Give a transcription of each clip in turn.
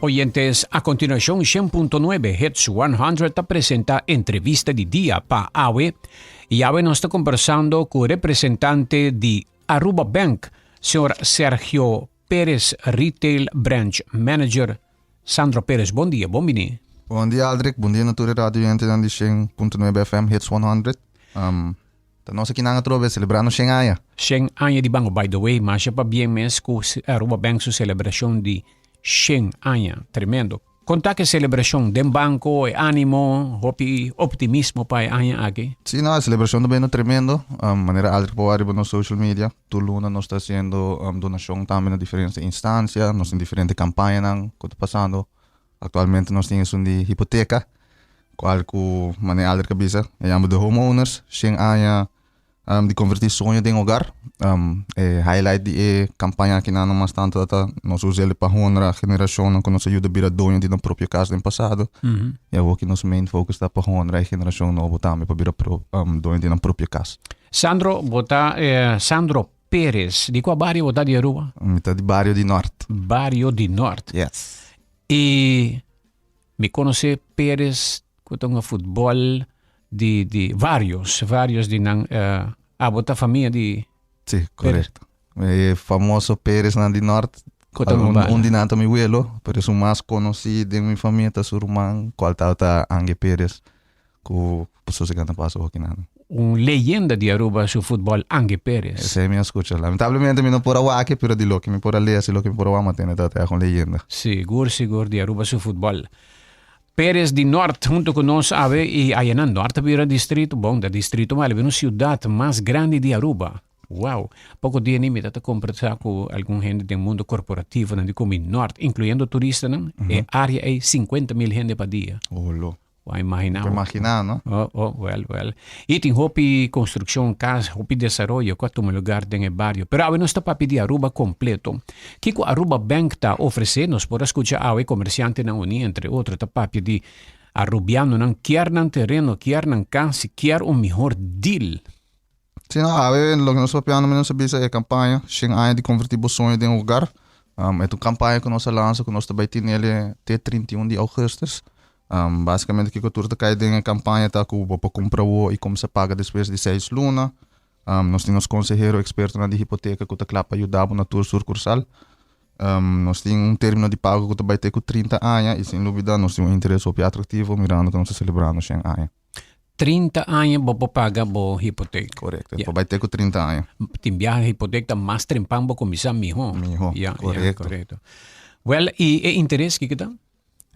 Oyentes, a continuacion 100.9 Hits 100 ta presenta entrevista di dia pa awe. Y awe nos ta conversando cu representante di Aruba Bank, señor Sergio Perez, Retail Branch Manager. Sandro Perez, bon dia, bon bini. Bon dia, Aldrich. Bon dia na tur e radio oyentenan di 100.9 FM Hits 100. Ta nos akinan atrobe selebrando 100 aña. 100 aña di banco. By the way, masha pabien mes cu Aruba Bank su celebracion di 100 aña. Tremendo. Con ta cu e celebracion den banco, e animo, hopi optimismo pa e aña aki? Si, no, e celebracion ta bendo tremendo. Manera Aldrich por wak riba nos social media, tur luna nos ta haciendo donacion tambe na diferente instancia, nos tin diferente campañanan cu ta pasando. Actualmente nos tin esun di hipoteca, cual cu manera Aldrich a bisa, e yama de homeowners, 100 aña di converti soño den hogar. E highlight di e campaña aki nan mas tanto ta nos usa el pa honra generacionnan cu nos a yuda bira doño di nan propio cas den pasado. Y awor ki nos main focus ta pa honra e generacion nobo tambe pa bira doño di nan propio cas. Sandro, bo ta Sandro Perez, di cua bario bo ta di Aruba? Mi ta di bario di Noord. Bario di Noord. Yes. Y mi conoce Perez cu ta hunga futbol di di varios, varios di nan uh, abo ta famia di Si, correcto. E famoso Pereznan di Noord. Cu ta Un, un di nan ta mi welo, pero esun mas conoci den mi famia ta su ruman, cual tabata Ange Perez, cu pasobra si canta paso hoki nan. Un leyenda di Aruba su futbol Ange Perez. Esey mi a scucha. Lamentablemente mi no por a wak, pero di loke mi por a lesa y loke mi por a wak, mi a tende tabata un leyenda. Sigur, sigur di Aruba su futbol. Perez di Noord hunto cu nos awe y aya na Noord a bira distrito, bon ta distrito ma el a bira un ciudad mas grandi di Aruba. Wow! Poco dia ni mi ta ta combersa cu algun hende den mundo corporativo nan di cu mi Noord, incluyendo turistanan, e area ey 50,000 hende pa dia. Olo. Bo a imagina Bo imagina, no? Oh, oh, well, well. Y tin hopi construccion, cas, hopi desaroyo cu a tuma lugar den e bario. Pero awe nos ta papia di Aruba completo. Kico Aruba Bank ta ofrece? Nos por a scucha awe comerciantenan uni, entre otro, ta papia di Arubianonan kier nan tereno, kier nan cas y kier un mihor deal. Si no, awe loke nos papiando mi nos a bisa e campaña Shen aña di converti bo soño den hogar. E ta un campaña cu nos a lansa cu nos ta bay tinele te 31 di augustus. Basicamente kiko tur ta kai den e campaña ta cu bo por cumpra awo y cuminsa paga despues di seis luna. Nos tin nos consehero expertonan di hipoteca cu ta cla pa yuda bo na tur surcursal. Nos tin un termino di pago cu ta bay te cu 30 aña y sin lubida nos tin un interes hopi atractivo mirando cu nos ta celebrando shen aña. 30 aña bo por paga bo hipotek. Correcto, yeah. Por bai te cu 30 aña. Tin biaha hipotek ta mas trempan bo cuminsa miho. Miho, yeah, correcto. Yeah, correcto. Well, y e interes kiko ta?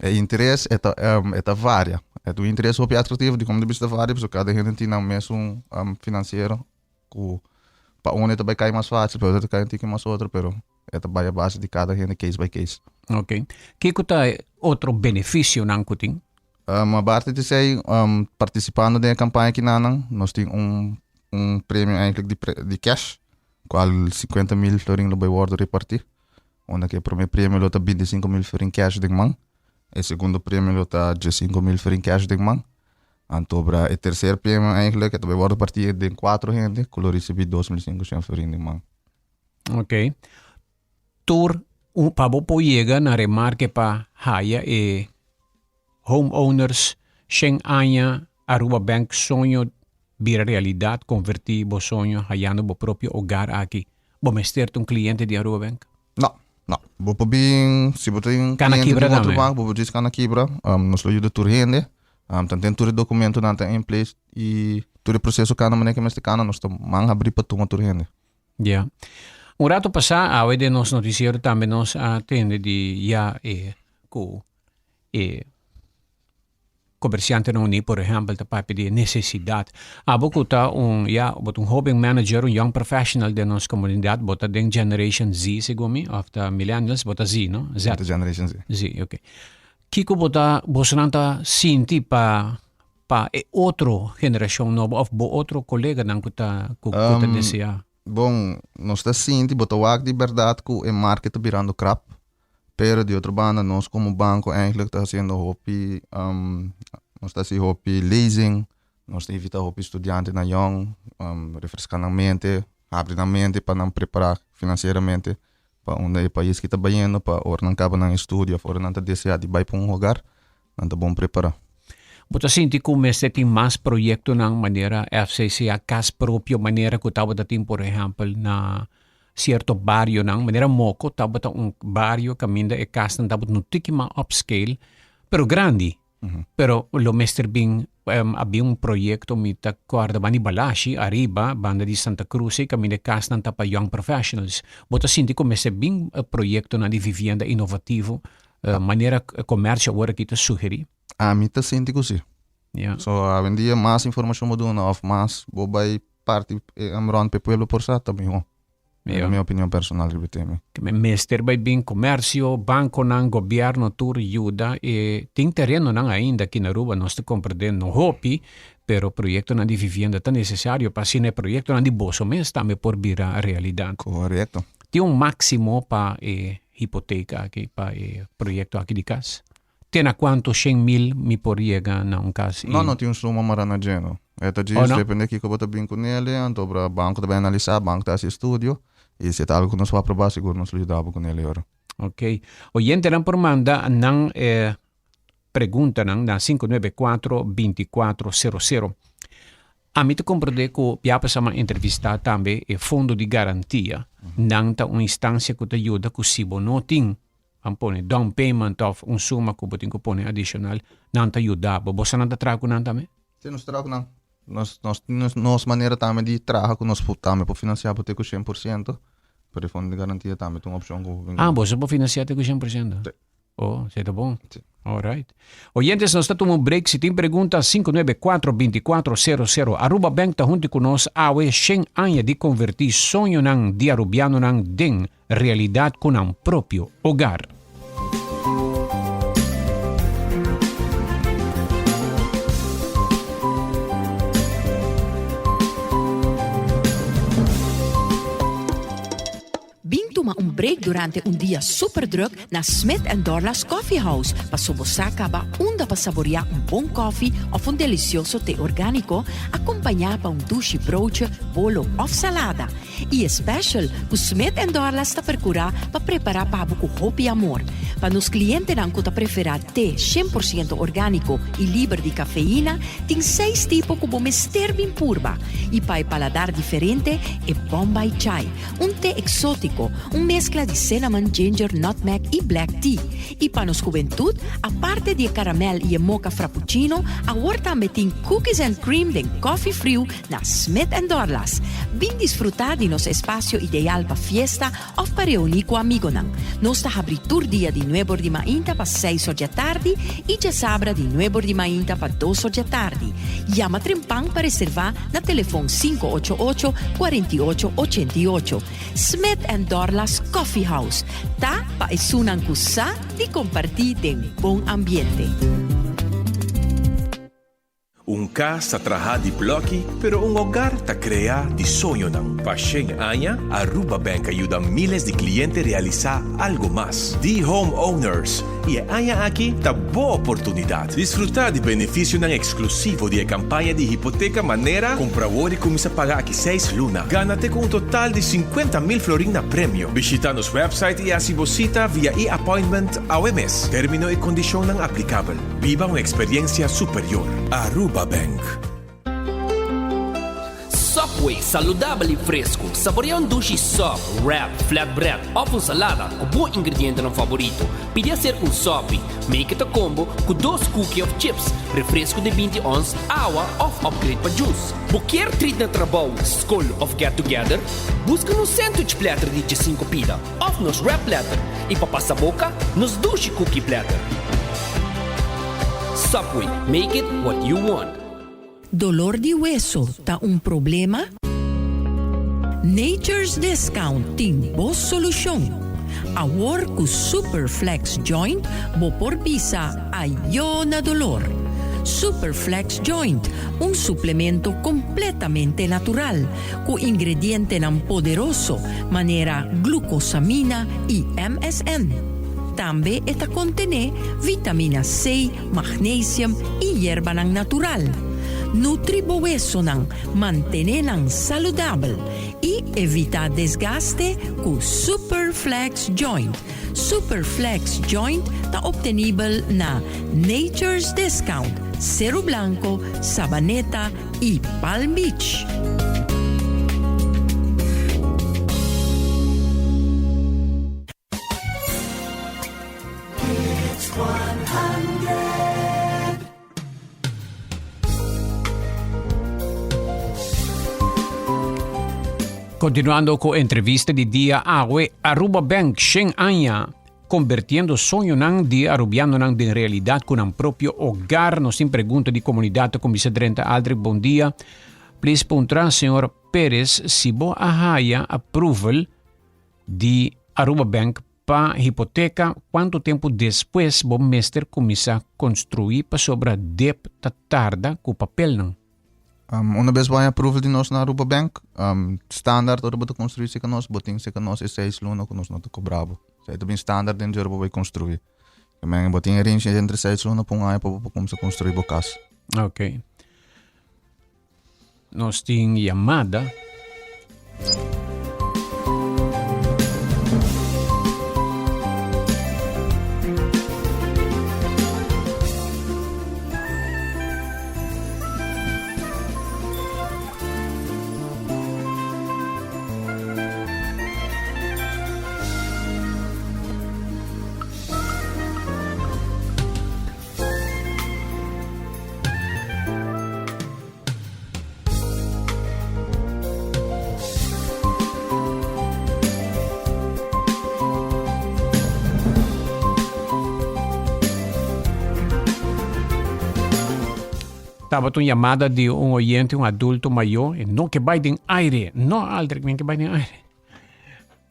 E interes e ta, e ta varia. E ta un interes hopi atractivo, di como di bisa ta varia, pasobra cada hende tin nan mesun financiero cu pa un e ta bai cay mas facil, pa otro ta cay un tiki mas otro, pero e ta bai a base di cada hende case by case. Ok. Kiko ta e otro beneficionan cu tin? Aparte di esei, participando den e campaña kinanan, nos tin un un premio eigenlijk di pre di cash, cual 50,000 florin lo bai wordo reparti. Unda cu e prome premio lo ta 25,000 florin cash den man, e segundo premio lo ta 15,000 florin cash den man. Anto bra e tercer premio eigenlijk e ta bai wordo parti den cuatro hende cu lo ricibi 2500 florin den man. Ok. Tur un pa bo por yega na remarke pa haya e homeowners shen aña Aruba Bank soño bira realidad converti bo soño hayando bo propio hogar aki bo mester ta un cliente di Aruba Bank? No, no. Bo por bin si bo tin Cana cliente di kibra un otro tambe. banco bo por djis cana kibra. Nos lo yuda tur hende. Tanten tur e documentonan ta in place y tur e proceso cana manera ke mester cana nos ta man habri pa tuma tur hende. Ya. Un rato pasá awe den nos noticiero tambe nos a tende di ya e ku e komersiantenan uní por ehèmpel ta papia di e nesesidat. Abo ku ta un ya bo ta un hoben manager, un young professional den nos komunidat, bo ta den generation Z segun mi òf ta millennials, bo ta Z no? Z. Mi ta generation Z. Z, oke. Kiko bo ta bosonan ta sinti pa Pa e otro generashon nobo òf bo otro koleganan ku ta ku ta deseá? Bon, nos ta sinti, bo ta wak di bèrdat ku e market ta birando krap, pero di otro banda nos komo banko eigentlik ta hasiendo hopi, nos ta hasi hopi lezing, nos ta invitá hopi studiantenan yòn, refreská nan mente, habri nan mente pa nan prepará finansieramente. pa unda e pais ki ta bayendo pa ora nan kaba nan estudio of ora nan ta desea di bai pa un hogar nan ta bon prepara. Bo ta sinti ku mester tin mas proyektonan manera FCCA Kas Propio manera ku tabata tin por ehèmpel na sierto barionan manera Moko tabata un bario kaminda e kasnan tabata un tiki mas upscale pero grandi Pero lo mester bin a bin un proyecto mi ta corda banda di Balashi ariba banda di Santa Cruz ei caminda e casnan ta pa young professionals. Bo ta sinti cu mester bin proyectonan di vivienda innovativo manera comercio awor aki ta sugeri? Ami ta sinti cu si. Ya. So awendia mas informacion bo duna of mas bo bay parti rond pa e pueblo por sa ta miho. Ja. Mi opinion personal riba e tema. Mester bai bin comercio, banconan, gobierno tur yuda e tin terenonan ainda aki na Aruba nos ta comprende no hopi pero proyectonan di vivienda ta necesario pa asina e proyectonan di boso mes tambe por bira realidad. Correcto. Tin un maximo pa e hipoteca aki pa e proyecto aki di cas? Te na cuanto 100,000 mi por yega na un cas? No, no tin un suma mara na dje no. E ta djis Oh, no? depende kico bo ta bin cu nele, anto bra banco ta bay analisa, banco ta haci estudio y si e ta algo cu nos por aproba sigur nos lo yuda bo cu nele ora. Ok. Oyentenan por manda nan e preguntanan na 594 2400. Ami ta comprende cu bia pasa mi a entrevista tambe e Fondo di Garantia. Nan ta un instancia cu ta yuda cu si bo no tin Ban pone down payment of un suma ku bo tin ku pone adishonal, nan ta yuda bo. Boso nan ta traha ku nan tambe? Sí, nos ta traha ku nan. Nos, nos tin nos, nos manera tambe di traha ku nos tambe por finansiá bo te ku shen por siento, pero e fondo di garantia tambe ta un opshon ku bo por Ah, boso por finansiá te ku shen por siento? Sí. Oh, esei ta bon. Sí. All right. Oyentes, nos ta tuma un break. Si tin pregunta, 594 2400. Aruba Bank ta hunti ku nos awe shen aña di konvertí soñonan di Arubianonan den Realidad cu nan propio hogar. Bin tuma un break durante un dia super druk na Smith and Dorlas Coffee House paso bo sa caba unda pa saborea un bon koffie of un delicioso te organico acompaña pa un dushi broodje, bolo of salada. I e special ku Smith and Dorlas ta perkurá pa prepará pa bo ku hopi amor. Pa nos klientenan ku ta preferá te 100% orgániko i liber di kafeina, tin seis tipo ku bo mester bin purba. I pa e paladar diferente, e Bombay Chai, un te eksótiko, un meskla di cinnamon, ginger, nutmeg i black tea. I pa nos hubentut, aparte di e karamèl i e mocha frappuccino, awor tambe tin cookies and cream den kòfi friu Na Smith and Dorlas, bin disfrutá di nos espasio ideal pa fiesta òf pa reuní ku amigonan. Nos ta habrí tur dia di nuebor di mainta pa seis or djatardi i djasabra di nuebor di mainta pa dos or djatardi. Yama trempan pa reservá na telefon 588 48 88. Smith and Dorlas Coffee House ta pa esunnan ku sa di kompartí den bon ambiente. Un kas ta trahá di blòki, pero un hogar ta kreá di soñonan. Pa shen aña, Aruba Bank a yuda míles di kliente realisá algu mas. Di home owners, i e aña aki ta bo oportunidat! Disfrutá di benefisionan eksklusivo di e kampaña di hipoteka manera, kumpra awor i kuminsá paga aki seis luna. Gana te ku un total di 50,000 florin na premio. Bishitá nos wèpsait i hasi bo sita via e-appointment awe mes. Término i kondishonnan aplikabel. Biba un experiencia superior. Aruba Bank. Subway, saludabel y fresco. Saborea un dushi sub, wrap, flatbread of un salada cu bo ingredientenan favorito. Pidi acerca un sopi, make it a combo cu dos cookie of chips, refresco di 20 ons, awa of upgrade pa juice. Bo kier treat na trabou, scol of get together? Busca nos sandwich platter di 15 pida. Of nos wrap platter y pa pasa boca nos dushi cookie platter. Subway, make it what you want. Dolor di weso ta un problema? Nature's Discount tin bo solucion! Awor cu Super Flex Joint bo por bisa ayo na dolor. Super Flex Joint, un suplemento completamente natural Ku ingredientenan poderoso manera glucosamina i MSM. Tambe e ta kontené vitamina C, magnesium i yerbanan natural. Nutri bo wesonan, mantene nan saludabel y evita desgaste cu Super Flex Joint. Super Flex Joint ta obtenibel na Nature's Discount, Seru Blanco, Sabaneta y Palm Beach. Continuando cu entrevista di dia awe, Aruba Bank shen aña convertiendo soñonan di Arubianonan den realidad cu nan propio hogar. Nos tin pregunta di comunidad ta cuminsa drenta. Aldrich, bon dia. Please puntra señor Perez si bo a haya approval di Aruba Bank pa hipoteca, cuanto tempo despues bo mester cuminsa construi pasobra dep ta tarda cu papelnan? Una bes bo haña approval di nos na Aruba Bank, standaard ora bo ta construi cerca nos, bo tin cerca nos e seis luna cu nos no ta cobra bo. Esey ta bin standaard den dje ora bo bay construi. Bo tin e range entre seis luna pa un aña pa bo por cuminsa construi bo cas. Ok. Nos tin yamada. Tabata un yamada di un oyente, un adulto mayor, e no ke bai den aire. No, Aldrich, men ke bai den aire.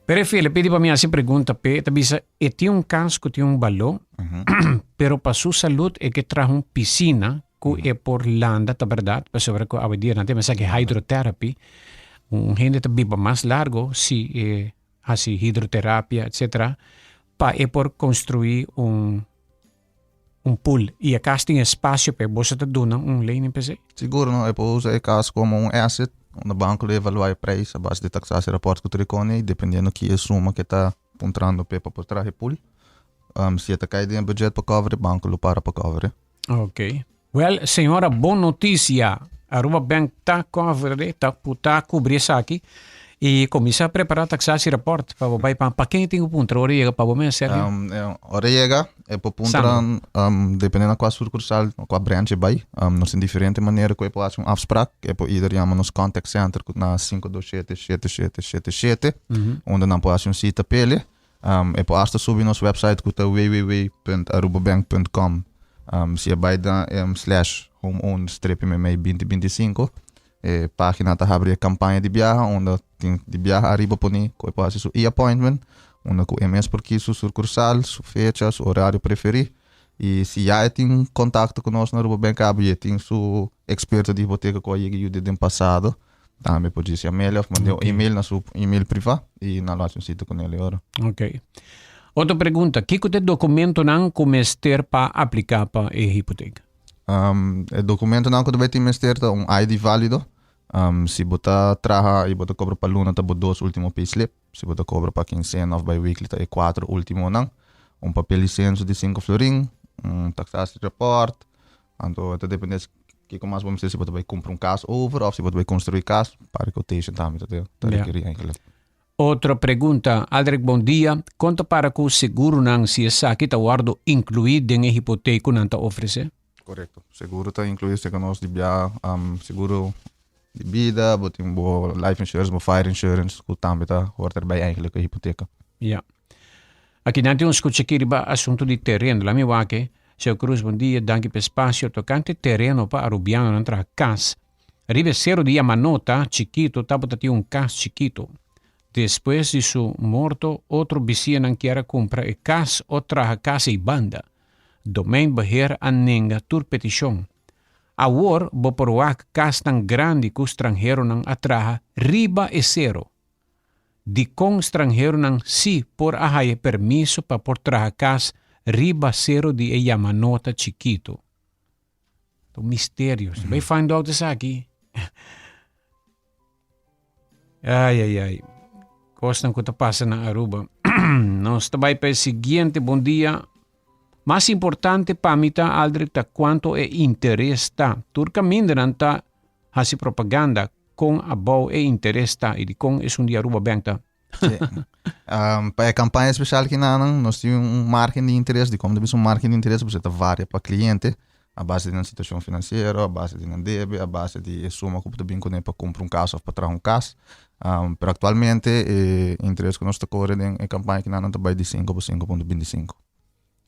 Pero e fele pidi pa mi hasi pregunta p'e, e ta bisa e tin un kas ku tin un baló, pero pa su salud e ke traha un pisina ku e por landa, ta bèrdat, pasobra ku awe dia nan ta mester ke hydrotherapy, un hende ta biba mas largo si e hasi hidroterapia etcetera, pa e por construi un un pool y e cas tin espacio p'e, boso ta duna un lening p'esey? Sigur no, e por usa e cas como un asset, unda banco lo evalua e prijs a base di taxatierapport cu ta ricone y dependiendo ki e suma cu e ta puntrando p'e pa por traha e pool, si e ta cay den e budget pa cover e, banco lo para pa cover e. Ok. Well, señora, bon noticia. Aruba Bank ta cover e, ta, ta cubri esaki. Y cuminsa prepara taxatierapport pa bo bay pa, pa ken tin cu puntra ora yega? Pa bo mes, Sergio? Ora yega, e por puntra, dependiendo na cua sucursal, na cua branch e bay. Nos tin diferente manera cu e por haci un afspraak. E por either yama nos contact center cu na sinku dos shete, shete shete, shete shete, unda nan por haci un cita p'ele. E por hasta subi nos website cu ta www.arubabank.com. Si e bay na slash homeown strepi mei binti binti sinku, e pagina ta habri e campaña di biaha unda tin di biaha ariba poni cu e por haci su e-appointment, unda cu e mes por kies su sucursal, su fecha, su horario preferi. Y si ya e tin contacto cu nos na Aruba Bank caba y e tin su experto di hipoteca cu a yega yuda den pasado, Tambe por djis yam'el of mand'é un email na su email privá i nan lo hasi un sita ku el e ora. Ok. Otro pregunta, kiko ta e dokumentonan ku mester pa apliká pa e hipoteka? E dokumentonan ku ta bai tin mester ta un ID válido. Si bo ta traha i bo ta kobra pa luna ta bo dos último payslip. Si bo ta kobra pa kinsena òf biweekly ta e kuater últimonan. Un papel di senso di sinku florin, un taxatierapport, Anto e ta depende kiko mas bo mester si bo ta bai kumpra un kas over of si bo ta bai konstruí kas, par quotation tambe ta ta rekerí eigenlijk. Otro pregunta, Aldrich bon dia, kon ta para ku seguronan si esaki ta wòrdu inkluí den e hipotek ku nan ta ofresé? Korekto, seguro ta inkluí esei nos di bia seguro di bida, bo tin bo life insurance, bo fire insurance ku tambe ta hòrt erbij eigenlijk e hipoteka. Ya. Aki nan tin un skucha aki riba asuntu di tereno. Lami wak e. Señor Cruz, bon dia. Danki pa e spasio. Tokante tereno pa Arubianonan traha kas. Riba e sero di Yamanota chikito tabata tin un kas chikito. Despues di su morto otro bisianan kier a kumpra e kas o traha kas ei banda. Domeinbeheer a nenga tur petishon. Awor bo por wak kasnan grandi ku stranheronan a traha riba e sero. Dikon stranheronan sí por a haya permiso pa por traha kas riba sero di e Yamanota chikitu? Ta un misterio. Si bai find out esaki. Ai, ai, ai. Cosnan cu ta pasa na Aruba. Nos ta bai pa e siguiente. Bon dia. Mas importante pa mi ta, Aldrich, ta cuanto e interes ta. Tur camindanan ta haci propaganda con abou e interes ta y di con esun di Aruba Bank ta. Sí. Um, pa e campaña especial kinanan, nos tin un margen di interes, di como ta bisa un margen di interes, pues ta varia pa cliente, a base di nan situacion financiero, a base di nan debe, a base di e suma cu bo ta bin cune pa cumpra un cas of pa traha un cas. Um, pero actualmente e interes cu nos ta core den e campaña kinanan ta bay di 5 pa 5.25.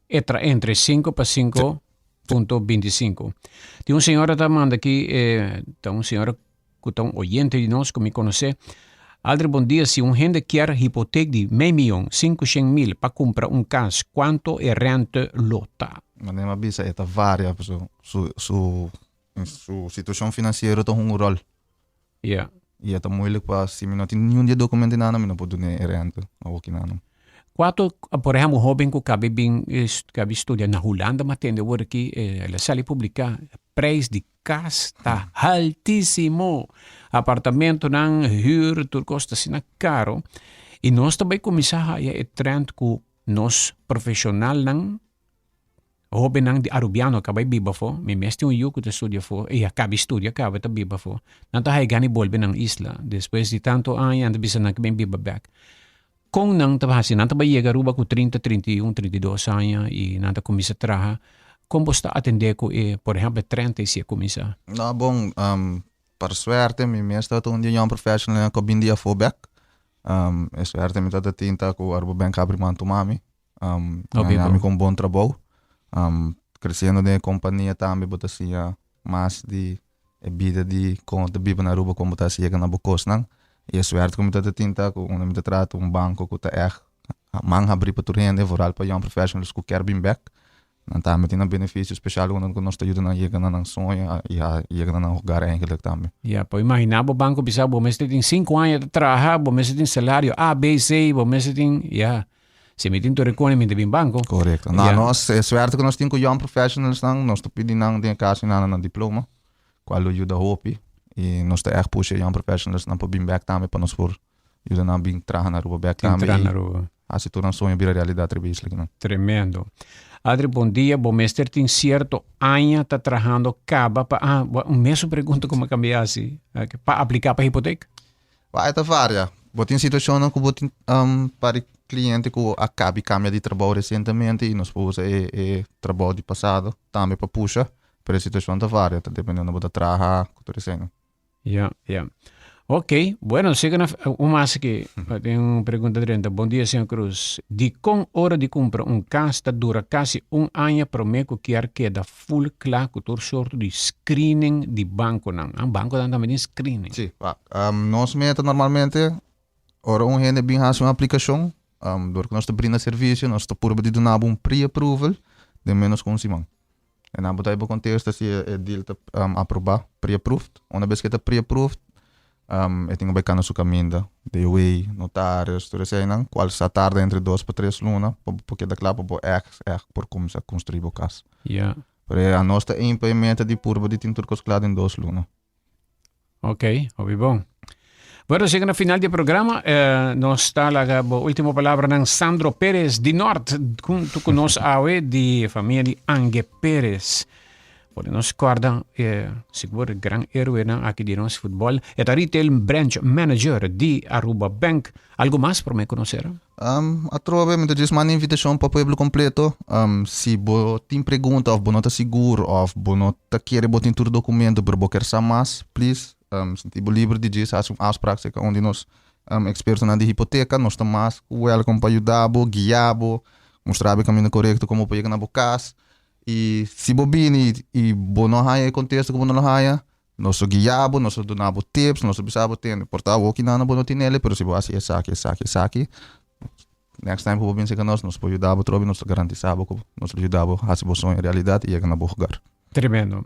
E tra entre 5 pa 5.25. Tin un señora ta manda aki, eh, ta un señora cu ta un oyente di nos cu mi conoce. Aldri bon dia, si un hende kier hipoteek di mei miyon, 500 mil pa cumpra un cas, cuanto e rente lo ta? Manera mi a bisa e ta varia pasobra su su su situacion financiero ta hunga un rol. Ja. I e ta moeilijk pa si mi no tin niun di e documentonan mi no por duna e rente awokinan. Cuato, por ehempel, un hoben cu cabe bin cabe studia na Hulanda, mi a tende awor aki, el a sali publica prijs di Cas ta haltísimo. Apartamentonan, huur, tur cos ta asina caro. Y nos ta bay cuminsa haya e trend cu nos profesionalnan, hobennan di Arubiano ca bay biba afo, mi mes tin un yu cu ta studia afo, y a cabi studia caba ta biba afo, nan ta haya gana di bolbe nan isla. Despues di tanto aña nan ta bisa nan ke bin biba bek. Con nan ta haci? Nan ta bay yega Aruba cu 30, 31, 32 aña y nan ta cuminsa traha. Con bo sta atende cu e, por ehempel, e 30 y si e cuminsa? No, bon, par suerte mi mes tabata un di e young professionalnan cu a bin di afo bek. E suerte mi tabata tin ta cu Aruba Bank habri man tuma mi. Hopi Mi bon. cu un bon trabou. Creciendo den e compania tambe bo ta siña mas di e bida di kon ta biba na Aruba, kon bo ta hasi yega na bo kosnan. I e suerte ku mi ta tin ta ku unda mi ta traha ta un banko ku ta ègt man habrí pa tur hende, vooral pa young professionals ku kier bin bèk. Nan tambe tin nan benefisio spesial unda ku nos ta yuda nan yega na nan soño i yega na nan hogar eigenlijk tambe. Ya, por imaginá bo banko bisa bo mester tin sinku aña ta traha, bo mester tin salario A, B, C, bo mester tin, ya. Si mi tin tur e kone mi ta bin banko. Korekto. No, nos, e suerte ku nos tin ku young professionals nan, nos ta pidi nan den e kaso nan nan diploma, kual lo yuda hopi. I nos ta ègt pusha e young professionals nan pa bin bèk tambe pa nos por yuda nan bin traha na Aruba bèk tambe Traha i na Aruba. hasi tur nan soño bira realidat riba isla kinan. Tremendo. Adri, bon dia. Bo mester tin sierto aña ta trahando kaba pa, ah, un mesun pregunta ku mi a kambia hasi, pa aplika pa hipotek? Wak e ta varia. Bo tin situacionnan cu bo tin par di cliente cu a cabi cambia di trabou recientemente y nos por usa e e trabou di pasado tambe pa pusha, pero e situacion ta varia, ta depende unda bo ta traha cu tur eseinan. Ya, ya. Ok, bueno, sigue na un mas aki. Tin un pregunta drenta. Bon dia, señor Cruz. Dicon ora di cumpra un cas ta dura casi un aña prome cu kier keda Full kla ku tur sorto di screening di bankonan. Ah, bankonan tambe tin screening. Sí, wak. Nos meta normalmente ora un hende bin hasi un aplikashon, dor ku nos ta brinda servisio, nos ta purba di duna bo un pre-approval den ménos ku un siman. E nan bo ta bo kontesta si e deal ta aprobá, pre-approved. Una bes ku e ta pre-approved, E tin ku bai kana su kaminda, DOE, notarios, tur eseinan, kual sa tarda entre dos pa tres luna pa bo por keda kla pa bo ègt ègt por kuminsá konstruí bo kas. Ya. Pero e anos ta aim pa e meta di purba di tin tur kos kla den dos luna. Ok, hopi bon. Bueno, siga na final di e programa. Eh, nos ta laga bo último palabranan Sandro Perez di Nort, huntu ku nos awe di famia di Ange Perez. Por nos corda e sigur gran héroenan aki di nos futbol. E ta retail branch manager di Aruba Bank. Algo mas prome cu nos cera? Um, atrobe, mi ta djis manda invitacion pa pueblo completo. Um, si bo tin pregunta of bo no ta sigur of bo no ta kere bo tin tur documento pero bo kier sa mas, please, um, sinti bo liber di djis haci un afspraak cerca un di nos um, expertonan di hipoteca. Nos ta mas cu welcome pa yuda bo, guia bo, mustra bo e caminda corecto como bo por yega na bo cas. I si bo bini i bo no haña e kontesta ku bo no lo haña, nos lo guia bo, nos lo duna bo tips, nos lo bisa bo tende, por ta awoki nan bo no tin ele, pero si bo hasi esaki, esaki, esaki, next time ku bo bin serka nos, nos por yuda bo trobe, nos ta garantisa bo ku nos lo yuda bo hasi bo soño realidat i yega na bo hogar. Tremendo.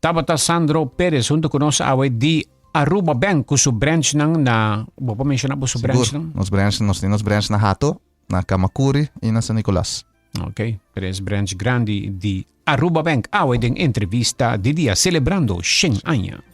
Tabata Sandro Perez hunto ku nos awe di Aruba Bank ku su branchnan na, bo por menshona bo su Sigur, branchnan? nos branch, nos tin nos branch na Hato, na Camacuri i na San Nicolas. Ok, tres branch grandi di Aruba Bank awe den entrevista di dia celebrando 100 aña.